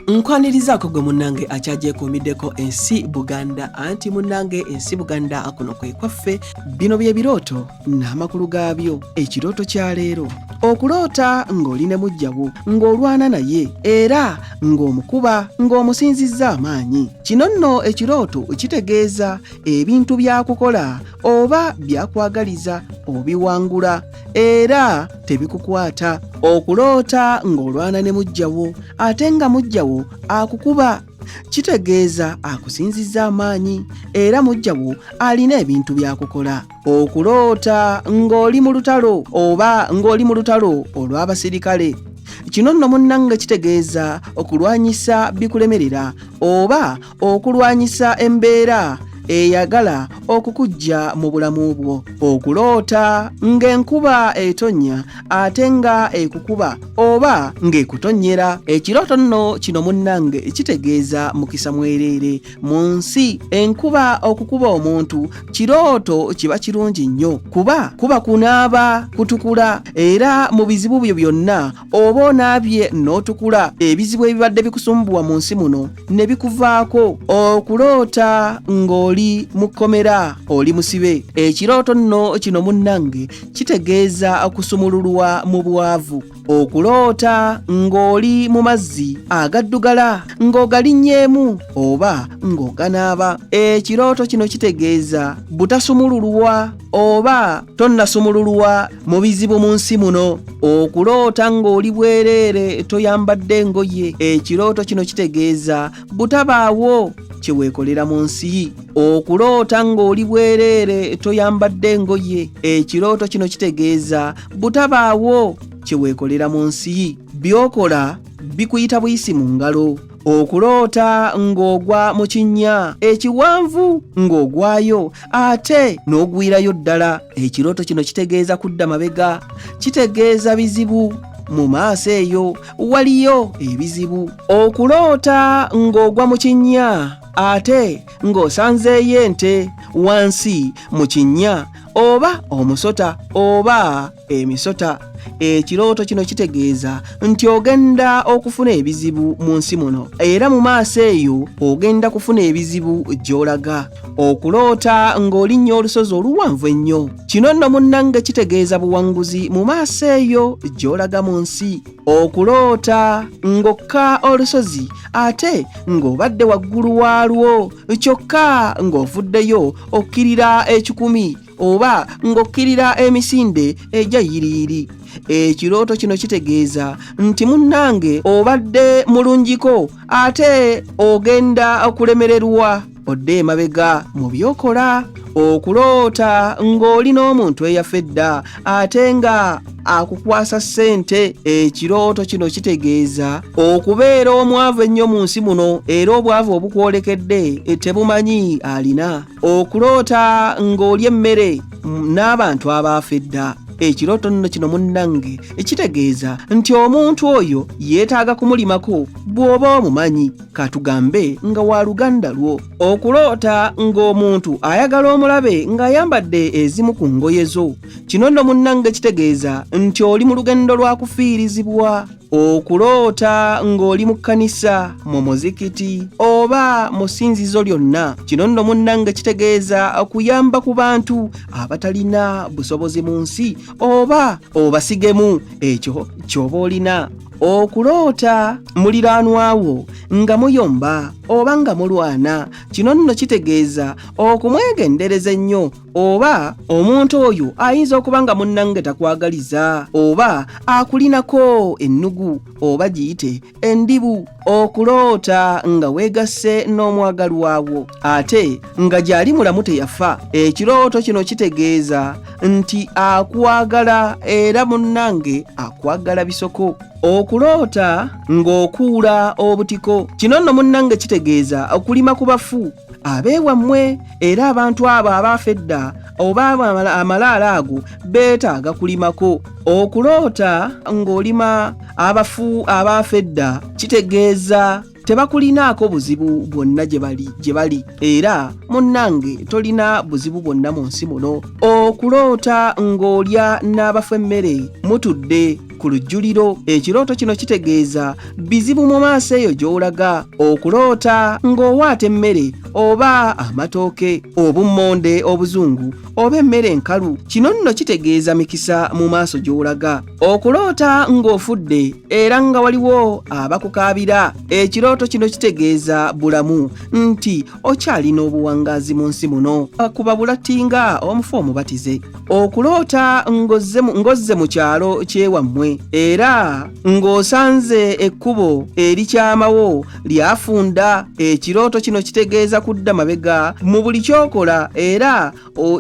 Nkwanirizaako gwe munnange akyagyekuumiddeko ensi Buganda, anti munnange ensi Buganda kuno kwe kwaffe. Bino bye birooto n'amakulu gaabyo. Ekirooto kya leero, okuloota ng'oli ne muggyawo ng'olwana naye era ng'omukuba ng'omusinzizza amaanyi. Kino nno ekirooto kitegeeza ebintu by'akukola oba by'akwagaliza obiwangula era tebikukwata. Okuloota ng'olwana ne muggyawo ate nga muggyawo akukuba kitegeeza akusinzizza amaanyi era muggyawo alina ebintu by'akukola. Okuloota ng'oli mu lutalo oba ng'oli mu lutalo olw'abasirikale, kino nno munnange kitegeeza okulwanyisa bikulemerera oba okulwanyisa embeera eyagala okukuggya mu bulamu bwo. Okuloota ng'enkuba etonnya ate nga ekukuba oba ng'ekutonnyera, ekirooto nno kino munnange kitegeeza mukisa mwereere mu nsi. Enkuba okukuba omuntu kirooto kiba kirungi nnyo, kuba kuba kunaaba kutukula, era mu bizibu byo byonna oba onaabye n'otukula, ebizibu ebibadde bikusumbuwa mu nsi muno ne bikuvaako. Okuloota ng'oli mu kkomera oli musibe, ekirooto nno kino munnange kitegeeza okusumululwa mu bwavu. Okuloota ng'oli mu mazzi agaddugala ng'ogalinnyeemu oba ng'oganaaba, ekirooto kino kitegeeza butasumululwa oba tonnasumululwa mu bizibu mu nsi muno. Okuloota ng'oli bwereere toyambadde ngoye, ekirooto kino kitegeeza butabaawo kye weekolera mu nsi. Okuloota ng'oli bwereere toyambadde ngoye, ekirooto kino kitegeeza butabaawo kye weekolera mu nsi, by'okola bikuyita buyisi mu ngalo. Okuloota ng'ogwa mu kinnya ekiwanvu ng'ogwayo ate n'ogwirayo ddala, ekirooto kino kitegeeza kudda mabega, kitegeeza bizibu mu maaso eyo waliyo ebizibu. Okuloota ng'ogwa mu kinnya ate ng'osanzeeyo ente wansi mu kinnya oba omusota oba emisota, ekirooto kino kitegeeza nti ogenda okufuna ebizibu mu nsi muno era mu maaso eyo ogenda kufuna ebizibu gy'olaga. Okuloota ng'olinnya olusozi oluwanvu ennyo, kino nno munnange kitegeeza buwanguzi mu maaso eyo gy'olaga mu nsi. Okuloota ng'okka olusozi ate ng'obadde waggulu waalwo kyokka ng'ovuddeyo okkirira ekikumi oba ng'okkirira emisinde egya yiriyiri, ekirooto kino kitegeeza nti munnange obadde mulungiko ate ogenda okulemererwa odde emabega mu by'okola. Okuloota ng'oli n'omuntu eyafa edda ate nga akukwasa ssente, ekirooto kino kitegeeza okubeera omwavu ennyo mu nsi muno era obwavu obukwolekedde tebumanyi alina. Okuloota ng'olya emmere n'abantu abaafa edda, ekirooto nno kino munnange kitegeeza nti omuntu oyo yeetaaga kumulimako bw'oba omumanyi, katugambe nga wa luganda lwo. Okuloota ng'omuntu ayagala omulabe ng'ayambadde ezimu ku ngoye zo, kino nno munnange kitegeeza nti oli mu lugendo lwa kufiirizibwa. Okuloota ng'oli mu kkanisa, mu muzikiti oba mu ssinzizo lyonna, kino nno munnange kitegeeza okuyamba ku bantu abatalina busobozi mu nsi oba obasigemu ekyo ky'oba olina. Okuloota muliraanwa wo nga muyomba oba nga mulwana, kino nno kitegeeza okumwegendereza ennyo oba omuntu oyo ayinza okuba nga munnange takwagaliza oba akulinako ennugu oba giyite endibu. Okuloota nga weegasse n'omwagalwa wo ate nga gy'ali mulamu teyafa, ekirooto kino kitegeeza nti akwagala era munnange akwagala bisoko. Okuloota ng'okuula obutiko, kino nno munnange kitegeeza okulima ku bafu abeewammwe era abantu abo abaafa edda oba amalaalo ago beetaaga kulimako. Okuloota ng'olima abafu abaafa edda kitegeeza tebakulinaako buzibu bwonna gye bali era munnange tolina buzibu bwonna mu nsi muno. Okuloota ng'olya n'abafu emmere mutudde ku lujjuliro. Ekirooto kino kitegeeza bizibu mu maaso eyo gy'olaga. Okuloota ng'owaata emmere oba amatooke, obummonde obuzungu oba emmere enkalu, kino nno kitegeeza mikisa mu maaso gy'olaga. Okuloota ng'ofudde era nga waliwo abakukaabira, ekirooto kino kitegeeza bulamu nti okyalina obuwangaazi mu nsi muno. Kuba bulatinga omufu omubatize. Okuloota ng'ozze mu kyalo ky'ewammwe era ng'osanze ekkubo erikyamawo lyafunda, ekirooto kino kitegeeza kudda mabega mu buli ky'okola era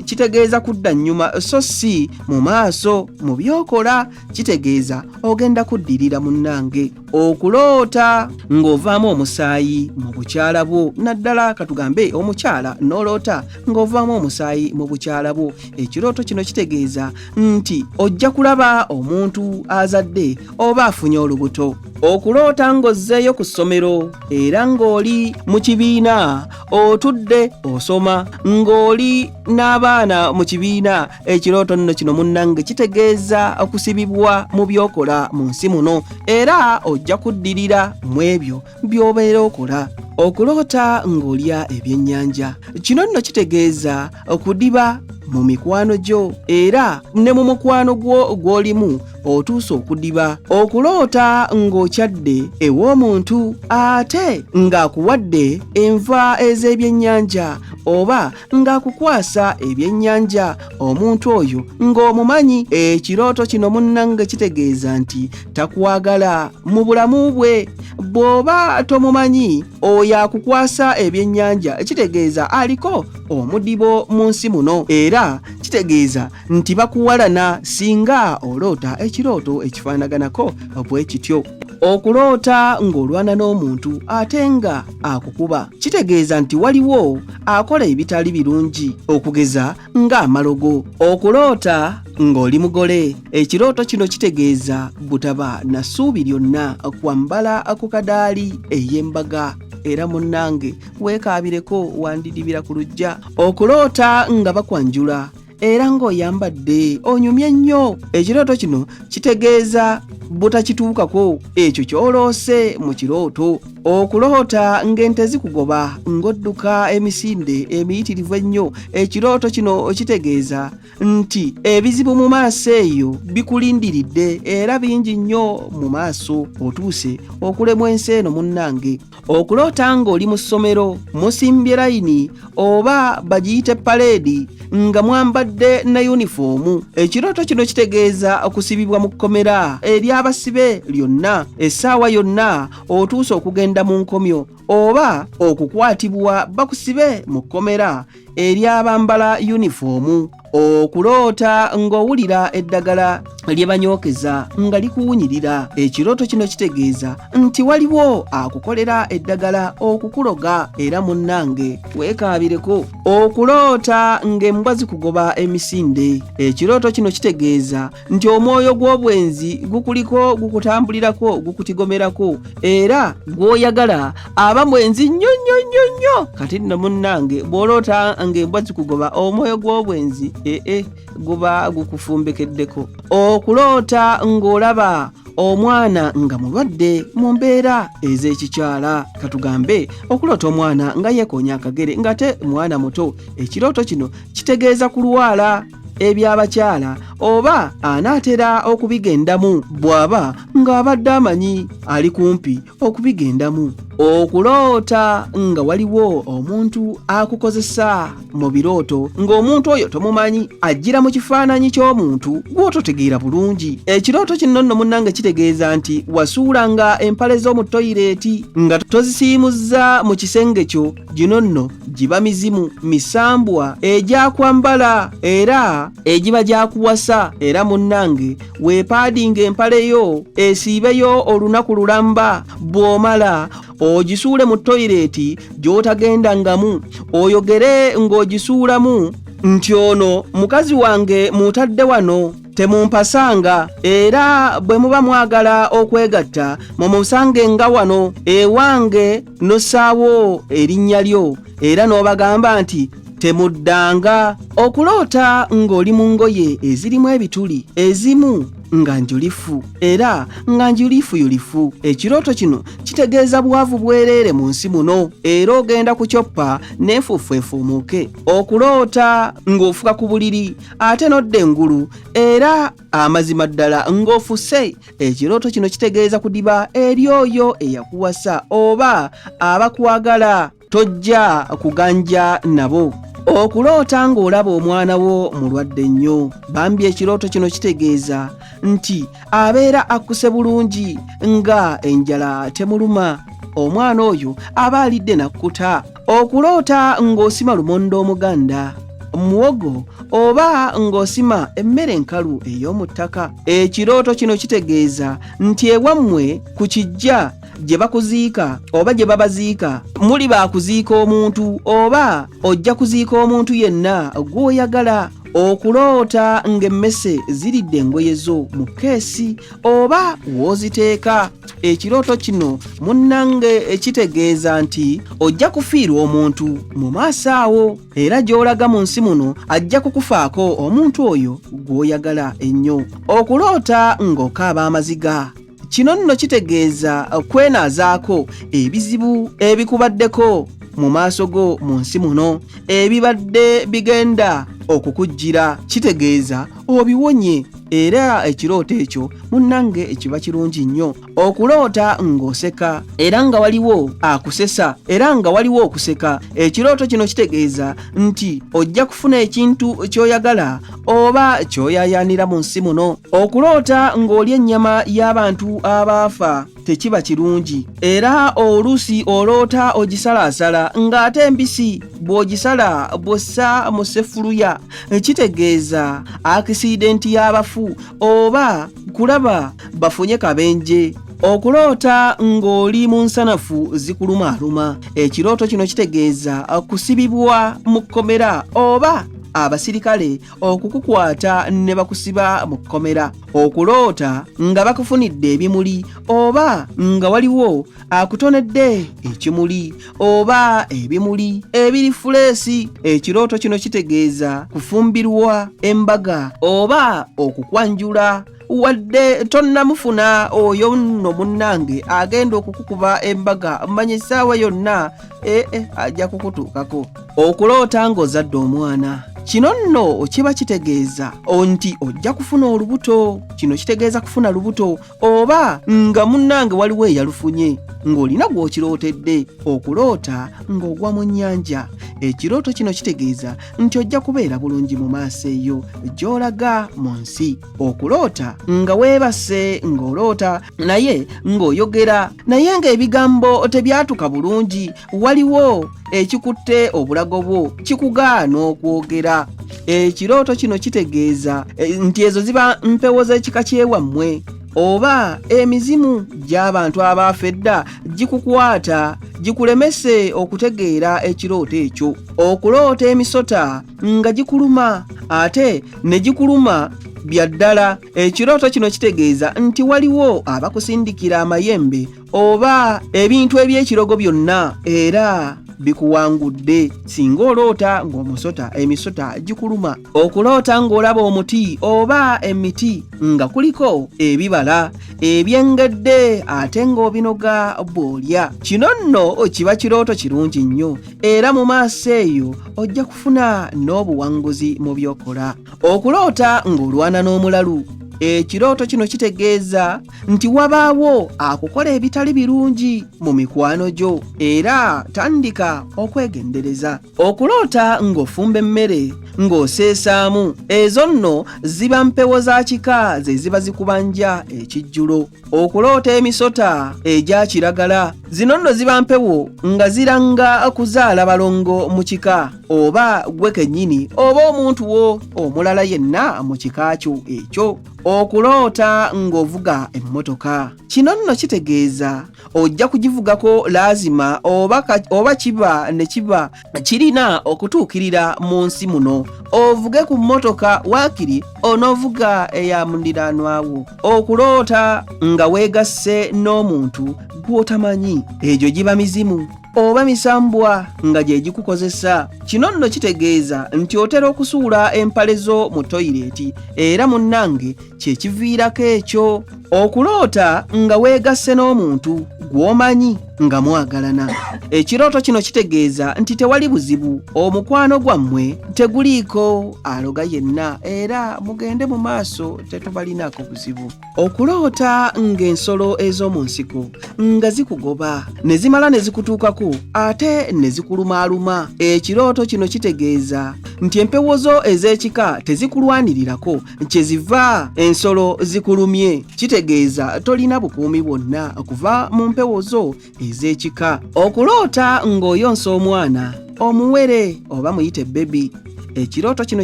kitegeeza kudda nnyuma so si mu maaso mu by'okola, kitegeeza ogenda kuddirira munnange. Okuloota ng'ovaamu omusaayi mu bukyala bwo, naddala katugambe omukyala n'oloota ng'ovaamu omusaayi mu bukyala bwo, ekirooto kino kitegeeza nti ojja kulaba omuntu azadde oba afunye olubuto. Okuloota ng'ozzeeyo ku ssomero era ng'oli mu kibiina otudde osoma ng'oli n'abaana mu kibiina, ekirooto nno kino munnange kitegeeza okusibibwa mu by'okola mu nsi muno era ojja kuddirira mu ebyo by'obeera okola. Okuloota ng'olya ebyennyanja, kino nno kitegeeza okudiba mu mikwano gyo era ne mu mukwano gwo gw'olimu otuuse okudiba. Okuloota ng'okyadde ew'omuntu ate ng'akuwadde enva ez'ebyennyanja oba ng'akukwasa ebyennyanja, omuntu oyo ng'omumanyi, ekirooto kino munnange kitegeeza nti takwagala mu bulamu bwe. Bw'oba tomumanyi oyo akukwasa ebyennyanja kitegeeza aliko omudibo mu nsi muno era kitegeeza nti bakuwalana singa oloota ekirooto ekifaanaganako bwe kityo. Okuloota ng'olwana n'omuntu ate nga akukuba kitegeeza nti waliwo akola ebitali birungi okugeza ng'amalogo. Okuloota ng'oli mugole, ekirooto kino kitegeeza butaba na ssuubi lyonna kwambala ku kadaali ey'embaga era munnange weekaabireko wandidibira ku luggya. Okuloota nga bakwanjula era ng'oyambadde onyumye nnyo, ekirooto kino kitegeeza butakituukako ekyo ky'oloose mu kirooto. Okuloota ng'ente zikugoba ng'odduka emisinde emiyitirivu ennyo, ekirooto kino kitegeeza nti ebizibu mu maaso eyo bikulindiridde era bingi nnyo mu maaso, otuuse okulemwa ensi eno munnange. Okuloota ng'oli mu ssomero musimbye layini oba bagiyite paleedi nga mwambadde ne yunifoomu, ekirooto kino kitegeeza okusibibwa mu kkomera ery'abasibe lyonna, essaawa yonna otuuse okugenda mu nkomyo oba okukwatibwa bakusibe mu kkomera ery'abambala yunifoomu. Okuloota ng'owulira eddagala lye banyookeza nga likuwunyirira, ekirooto kino kitegeeza nti waliwo akukolera eddagala okukuloga era munnange weekaabireko. Okuloota ng'embwa zikugoba emisinde, ekirooto kino kitegeeza nti omwoyo gw'obwenzi gukuliko, gukutambulirako, gukutigomerako era gw'oyagala aba mwenzi nnyo nnyo nnyo nnyo. Kati nno munnange bw'oloota ng'embwa zikugoba omwoyo gw'obwenzi ee guba gukufumbekeddeko. Okuloota ng'olaba omwana nga mulwadde mu mbeera ez'ekikyala, katugambe okuloota omwana nga yeekoonya akagere ng'ate mwana muto, ekirooto kino kitegeeza kulwala eby'abakyala oba anaatera okubigendamu bw'aba ng'abadde amanyi ali kumpi okubigendamu. Okuloota nga waliwo omuntu akukozesa mu birooto ng'omuntu oyo tomumanyi, ajjira mu kifaananyi ky'omuntu gw'ototegeera bulungi. Ekirooto kino nno munnange kitegeeza nti wasuulanga empale z'omu toyireeti nga tozisiimuzza mu kisenge kyo. Gino nno giba mizimu misambwa egyakwambala era egiba gyakuwasa, era munnange weepaadinga empale yo esiibeyo olunaku lulamba, bw'omala ogisuule mu toyireeti gy'otagendangamu, oyogere ng'ogisuulamu nti ono mukazi wange mutadde wano temumpasanga, era bwe muba mwagala okwegatta mumusange nga wano ewange, n'ossaawo erinnya lyo era n'obagamba nti temuddanga. Okuloota ng'oli mu ngoye ezirimu ebituli ezimu nga njulifu era nga njulifuyulifu. Ekirooto kino kitegeeza bwavu bwereere mu nsi muno, era ogenda kukyoppa n'enfuufu efuumuuke. Okuloota ng'ofuka ku buliri ate n'odda engulu era amazima ddala ng'ofuse. Ekirooto kino kitegeeza kudiba eri oyo eyakuwasa oba abakwagala, tojja kuganja nabo. Okuloota ng'olaba omwana wo mulwadde nnyo, bambi ekirooto kino kitegeeza nti abeera akkuse bulungi nga enjala temuluma. Omwana oyo aba alidde nakkuta. Okuloota ng'osima lumonde omuganda, muwogo oba ng'osima emmere enkalu ey'omu ttaka. Ekirooto kino kitegeeza nti ewammwe ku kijja gye bakuziika oba gye babaziika muli baakuziika omuntu oba ojja kuziika omuntu yenna gw'oyagala. Okuloota ng'emmese ziridde engoye zo mu keesi oba w'oziteeka. Ekirooto kino munnange kitegeeza nti ojja kufiirwa omuntu mu maaso awo, era gy'olaga mu nsi muno ajja kukufaako omuntu oyo gw'oyagala ennyo. Okuloota ng'okaaba amaziga, kino nno kitegeeza kwenaazaako ebizibu ebikubaddeko mu maaso go mu nsi muno ebibadde bigenda okukujjira, kitegeeza obiwonye, era ekirooto ekyo munnange kiba kirungi nnyo. Okuloota ng'oseka era nga waliwo akusesa era nga waliwo okuseka, ekirooto kino kitegeeza nti ojja kufuna ekintu ky'oyagala oba ky'oyaayaanira mu nsi muno. Okuloota ng'olya ennyama y'abantu abaafa tekiba kirungi, era oluusi oloota ogisalaasala ng'ate embisi bw'ogisala bw'ossa mu ssefuluya, kitegeeza akisiidenti y'abafu oba kulaba bafunye kabenje. Okuloota ng'oli mu nsanafu zikulumaaluma, ekirooto kino kitegeeza kusibibwa mu kkomera oba abasirikale okukukwata ne bakusiba mu kkomera. Okuloota nga bakufunidde ebimuli oba nga waliwo akutonedde ekimuli oba ebimuli ebiri fuleesi, ekirooto kino kitegeeza kufumbirwa embaga oba okukwanjula wadde tonnamufuna. Oyo nno munnange agenda okukukuba embaga, manya essaawa yonna ee ajja kukutuukako. Okuloota ng'ozadde omwana, kino nno kiba kitegeeza nti ojja kufuna olubuto. Kino kitegeeza kufuna lubuto oba nga munnange waliwo eyalufunye ng'olina gw'okirootedde. Okuloota ng'ogwa mu nnyanja, ekirooto kino kitegeeza nti ojja kubeera bulungi mu maaso eyo gy'olaga mu nsi. Okuloota nga weebase ng'oloota naye ng'oyogera naye ng'ebigambo tebyatuka bulungi, waliwo ekikutte obulago bwo kikugaana okwogera. Ekirooto kino kitegeeza nti ezo ziba mpewo z'ekika ky'ewammwe oba emizimu gy'abantu abaafa edda gikukwata gikulemese okutegeera ekirooto ekyo. Okuloota emisota nga gikuluma ate ne gikuluma bya ddala, ekirooto kino kitegeeza nti waliwo abakusindikira amayembe oba ebintu eby'ekirogo byonna era bikuwangudde. Singa oloota ng'omusota emisota gikuluma. Okuloota ng'olaba omuti oba emiti nga kuliko ebibala ebyengedde ate ng'obinoga bw'olya, kino nno kiba kirooto kirungi nnyo era mu maaso eyo ojja kufuna n'obuwanguzi mu by'okola. Okuloota ng'olwana n'omulalu, ekirooto kino kitegeeza nti wabaawo akukola ebitali birungi mu mikwano gyo era tandika okwegendereza. Okuloota ng'ofumba emmere ng'oseesaamu, ezo nno ziba mpewo za kika ze ziba zikubanja ekijjulo. Okuloota emisota egya kiragala, zino nno ziba mpewo nga ziranga kuzaala balongo mu kika oba gwe kennyini oba omuntu wo omulala yenna mu kika kyo ekyo. Okuloota ng'ovuga emmotoka, kino nno kitegeeza ojja kugivugako laazima oba kiba ne kiba kirina okutuukirira mu nsi muno, ovuge ku mmotoka waakiri onoovuga eya muliraanwa wo. Okuloota nga weegasse n'omuntu gw'otamanyi, egyo giba mizimu. oba misambwa nga gye gikukozesa. Kino nno kitegeeza nti otera okusuula empale zo mu toyireeti era munnange kye kiviirako ekyo. Okuloota nga weegasse n'omuntu gw'omanyi nga mwagalana. Ekirooto kino kitegeeza nti tewali buzibu, omukwano gwammwe teguliiko aloga yenna era mugende mu maaso tetubalinaako buzibu. Okuloota ng'ensolo ez'omu nsiko nga zikugoba ne zimala ne zikutuukako ate ne zikulumaaluma. Ekirooto kino kitegeeza nti empewo zo ez'ekika tezikulwanirirako kyeziva ensolo zikulumye. Kitegeeza tolina bukuumi bwonna kuva mu mpewo zo ez'ekika. Okuloota ng'oyonsa omwana omuwere oba muyite bebi. Ekirooto kino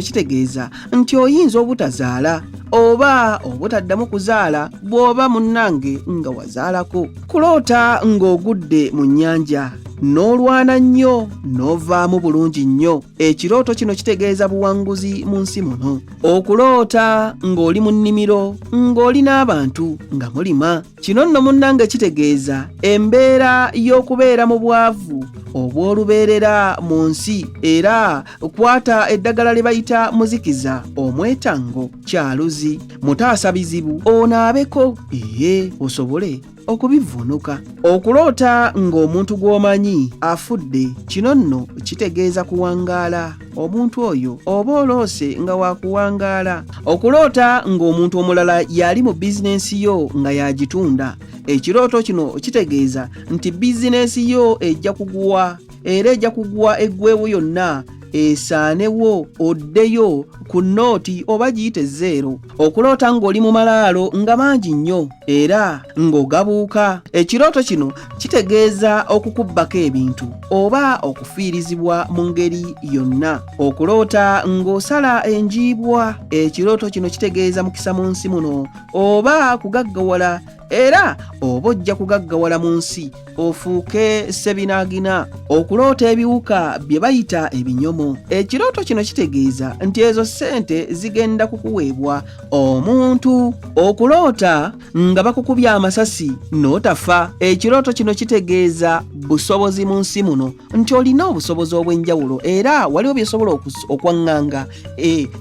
kitegeeza nti oyinza obutazaala oba obutaddamu kuzaala bw'oba munnange nga wazaalako. Kuloota ng'ogudde mu nnyanja n'olwana nnyo n'ovaamu bulungi nnyo. Ekirooto kino kitegeeza buwanguzi mu nsi muno. Okuloota ng'oli mu nnimiro ng'oli n'abantu nga mulima. Kino nno munnange kitegeeza embeera y'okubeera mu bwavu obw'olubeerera mu nsi era kwata eddagala lye bayita muzikiza omwetango kyaluzi mutaasa bizibu onaabeko ee osobole okubivvuunuka. Okuloota ng'omuntu gw'omanyi afudde kino nno kitegeeza kuwangaala omuntu oyo oba oloose nga wakuwangaala. Okuloota ng'omuntu omulala y'ali mu bizinensi yo nga y'agitunda. Ekirooto kino kitegeeza nti bizinensi yo ejja kuguwa era ejja kugwa eggwewo yonna esaanewo oddeyo ku nooti oba giyite zeero. Okuloota ng'oli mu malaalo nga mangi nnyo era ng'ogabuuka. Ekirooto kino kitegeeza okukubbako ebintu oba okufiirizibwa mu ngeri yonna. Okuloota ng'osala enjiibwa. Ekirooto kino kitegeeza mukisa mu nsi muno oba kugaggawala era oba ojja kugaggawala mu nsi ofuuke ssebinaagina. Okuloota ebiwuka bye bayita ebinyomo. Ekirooto kino kitegeeza nti ezo ssente zigenda kukuweebwa omuntu. Okuloota nga bakukubye amasasi n'otafa. Ekirooto kino kitegeeza busobozi mu nsi muno nti olina obusobozi obw'enjawulo era waliwo by'osobola okwaŋŋanga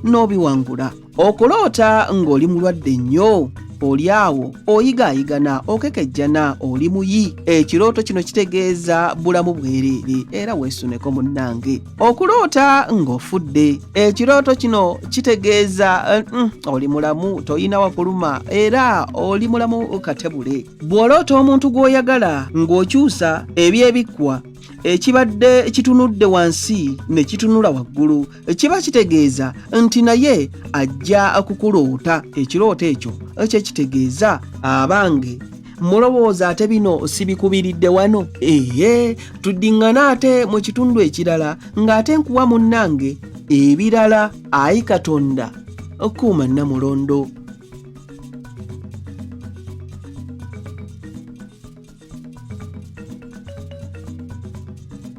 n'obiwangula. Okuloota ng'oli mulwadde nnyo, oli awo oyigaayigana, okekejjana, oli muyi. Ekirooto kino kitegeeza bulamu bwereere era weesuneko munnange. Okuloota ng'ofudde. Ekirooto kino kitegeeza oli mulamu, tolina wakuluma era oli mulamu katebule. Bw'oloota omuntu gw'oyagala ng'okyusa ebyebikkwa ekibadde kitunudde wansi ne kitunula waggulu, kiba kitegeeza nti naye ajja kukuloota. Ekirooto ekyo kye kitegeeza. Abange mulowooza ate bino sibikubiridde wano? Ee, tuddiŋŋane ate mu kitundu ekirala ng'ate nkuwa munnange ebirala. Ayi Katonda, kuuma Nnamulondo.